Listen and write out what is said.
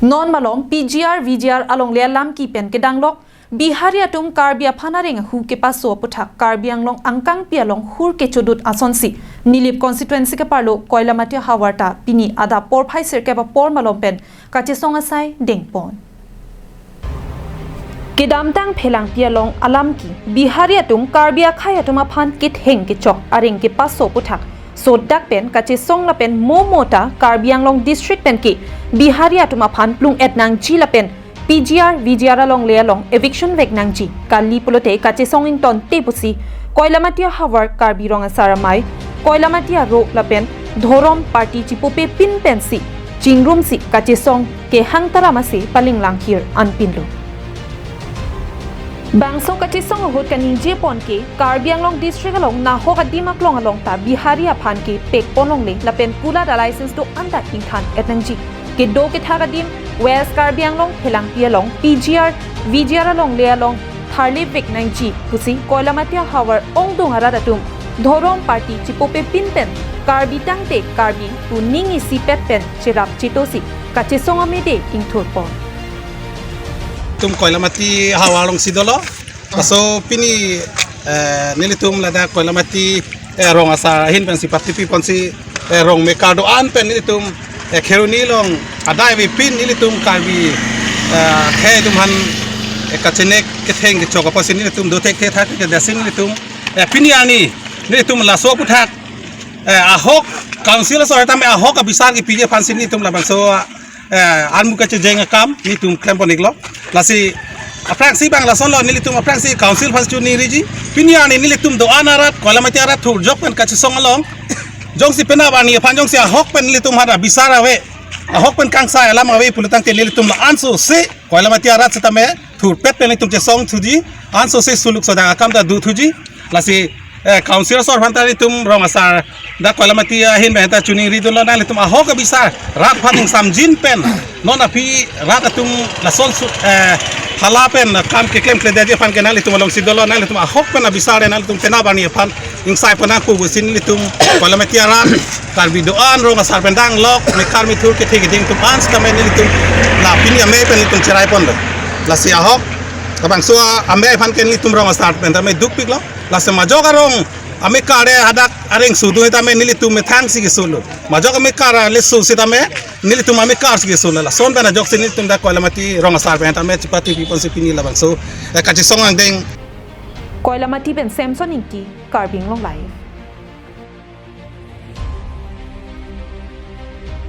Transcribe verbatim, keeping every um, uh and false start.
Non malom P G R, V G R alongle alam kepen kedanglok Bihari atum Karbi aphan areng ahu kepaso aputhak Karbi Anglong angkangpi along hur kechodut asonsi Nilip constituency keparlo Koilamati ahavar ta pini adap porphai sirkep apor malom pen kachesong asai dengpon. Kedamtang Phelangpi along alam ke Bihari atum Karbi akhei atum aphan ketheng kechok areng kepaso aputhak sodak pen kachesong lapen mo mo ta Karbi Anglong district pen ke Bihari atum aphan plung-et nangji lapen P G R, V G R alongle along eviction vek nangji kali pulote kachesong ingtonte pusi Koilamati ahavar Karbi Rong Asar Amei, Koilamati aro lapen dhorom party chipupe pin pensi chingrumsi kachesong kehang taram ase palinglang hir anpinlo. Bangso kachesong ahut kaningje pon ke Karbi Anglong district along nahok adim aklong along ta Bihari aphan ke pekpon longle lapen kulat a license do-an ta ingthan-et nangji. Kedo kethak adim West Karbi Anglong Phelangpi along P G R, V G R alongle along tharlip vek nangji pusi Koilamati ahavar ongdung arat atum dhorom party chipupe pin pen Karbi tangte Karbi pu ning isipet pen cherap chetosi kachesong amede ingthurpon. Tum Koilamati ahavar alongsi dolo. Laso pini, eh, nelitum ladak Koilamati, eh, Rong Asar ahin pensi patipi ponsi, eh, rong mekar do-an pen nelitum, eh, Kheroni along adai avepin nelitum Karbi, eh, akhei atum aphan, eh, kachenek ketheng kechok apotsi nelitum dothek thethak ke dasi nelitum, eh, pini arni nelitum laso aputhak, eh, ahok council asor tame ahok abisar kepiji aphansi nelitum labangso, eh, armu kachejeng akam nelitum klempon-iklo. Lasi aphrangsi bang lasonlo, nelitum aphrangsi council aphan choningriji. Pini arni nelitum do-an arat, Koilamati arat thurjok pen kachesong along jongsi penap arni aphan jongsi ahok pen nelitum aphan abisar ave, ahok pen kangsai alam ave pulotangte nelitum la-anso se Koilamati arat setame thurpet pen nelitum chesong thuji, anso se suluk sodang akam ta do thuji. Lasi, eh, council asor aphan ta nelitum Rong Asar dak Koilamati ahin pen ta choningri dunlo, nanglitum ahok abisar rat aphan ingsamjin pen non aphi rat atum lason su, eh, hala pen kam keklem kledetji aphan ke nanglitum alongsi dolo, nanglitum ahok pen abisar nanglitum penap arni aphan ingsai pon nangpo pusi nelitum Koilamati arat Karbi do-an Rong Asar pen danglok mekar methur kethe keding atum an setame nelitum la pini amei pen nelitum cherai ponlo. Lasi ahok labangso amei aphan ke nelitum Rong Asar pen tame dukpiklo. Lasi majok arong amekar hadak areng sudu tame nelitum methang si kesolo. Majok amekar le su setame nelitum amekar si kesolo. Lason pen ajoksi nelitum dak Koilamati Rong Asar pen tame chepatipi ponsi pini labangso, eh, kachesong angdeng. Koilamati pen Samson Ingti, Karbi Anglong Live.